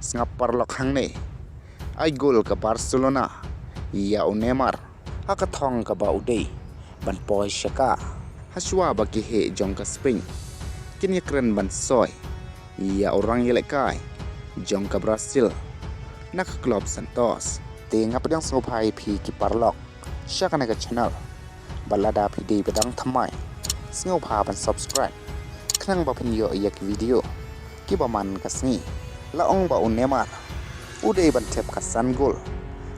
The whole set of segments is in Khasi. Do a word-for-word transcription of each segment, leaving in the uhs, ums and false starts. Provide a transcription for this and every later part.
Sngap paralok hangne. Ai gol ka Barcelona ïa u Neymar ha ka thong kaba u dei ban poi sha ka. Hashwa ba ki heh jong ka Spain kin ïakren ban soi ïa u rangïalehkai jong ka Brazil na ka klub Santos. Te nga pdiang sngewbha ïa phi ki paralok sha kane ka channel. Bad lada phi dei ba dang thymmai, sngewbha ban subscribe khnang ba phin ïoh ïa ki video kiba man ka sngi. La ong ba u Neymar u dei ban thep ka san gol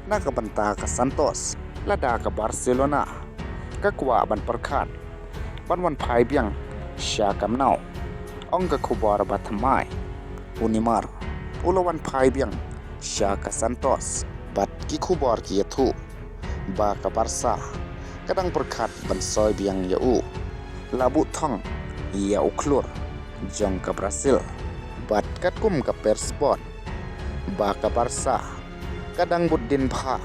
na ka bynta ka Santos lada ka Barcelona ka kwah ban pyrkhat ban wan phai biang sha Camp Nou. Ong ka khubor ba thymmai, u Neymar u la wan phai biang sha ka Santos bad ki khubor ki ïathuh ba ka Barca ka dang pyrkhat ban soi biang ïa u. La buh thong ïa u khlur jong ka Brazil bad katkum ka Pers Sport ba ka Barca ka dang bud dien bha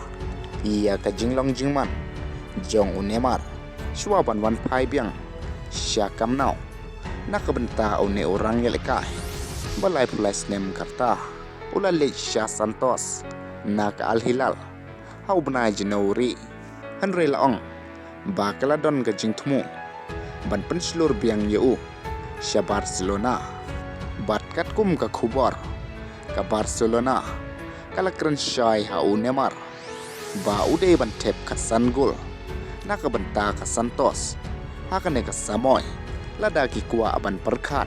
ïa ka jinglong jingman jong u Neymar shwa ban wan phai biang sha Camp Nou na ka bynta une u rangïalehkai ba laiphew lai snem ka rta. U la leit sha Santos na ka Al Hilal ha u bnai January. Hynrei la ong ba ka la don ka jingthmu ban pynshlur biang ïa u sha Barcelona. Bad katkum ka khubor, ka Barcelona ka la kren shai ha u Neymar ba u dei ban thep ka san gol na ka bynta ka Santos ha kane ka samoi lada ki kwah ban pyrkhat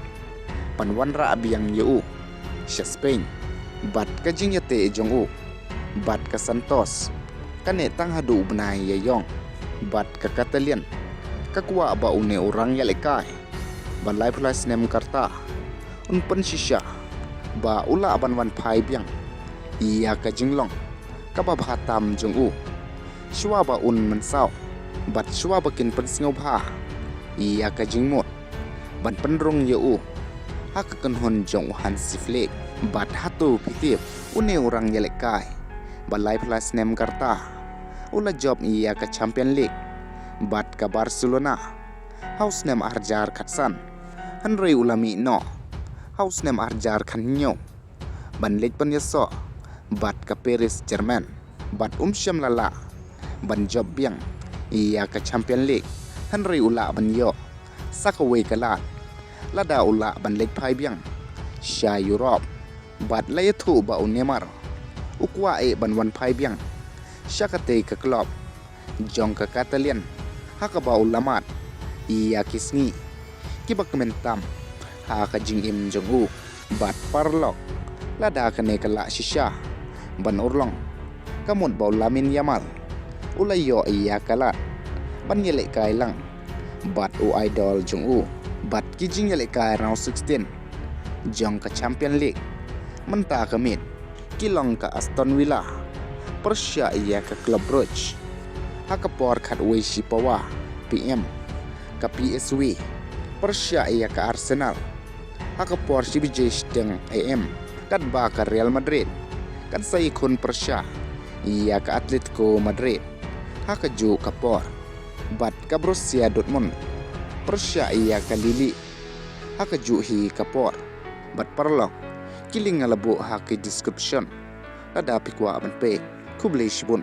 ban wanrah biang ïa u sha Spain. Bad ka jingïateh jong u bad ka Santos ka neh tang haduh u bnai ïaïong. Bad ka Catalan ka kwah ba une u rangïalehkai ba laiphew lai snem ka rta un pynshisha ba u lah ban wan phai biang ïa ka jinglong kaba bha tam jong u shwa ba un mynsaw bad shwa ba kin pynsngewbha ïa ka jingmut ban pynrung ïa u ha ka kynhun jong u Hansi Flick. Bad hato phi tip, une u rangïalehkai ba laiphew lai snem ka rta u la jop ïa ka Champion League bad ka Barcelona ha u snem arhajar khatsan, hynrei u la mih noh ha u snem arhajar khathynñiew ban leit pynïasoh bad ka Paris Germain. Bad um shym la lah ban jop biang ïa ka Champion League, hynrei u lah ban ïoh sa kawei ka lad lada u lah ban leit phai biang sha Europe. Bad la ïathuh ba u Neymar u kwah eh ban wan phai biang sha katei ka klub jong ka Catalan ha kaba u la mad ïa ki sngi kiba kmen tam ha ka jingim jong u. Bad paralok, lada kane ka lah shisha ban urlong, ka mut ba u Lamine Yamal u la ïoh ïa ka lad ban ïalehkai lang bad u idol jong u bad ki jingïalehkai round sixteen jong ka Champion League. Mynta ka miet ki long ka Aston Villa pyrshah ïa ka Club Brugge, ha ka por khatwei shi pawa P M ka P S V pyrshah ïa ka Arsenal. Ha ka por shi baje shiteng A M katba ka Real Madrid kan sa ïakhun pyrshah ïa ka Atletico Madrid ha kajuh ka por. Bad ka Borussia Dortmund pyrshah ïa ka Lille ha kajuh hi ka por. Bad paralok, ki link nga la buh ha ka description lada phi kwah ban peit. Khublei shibun.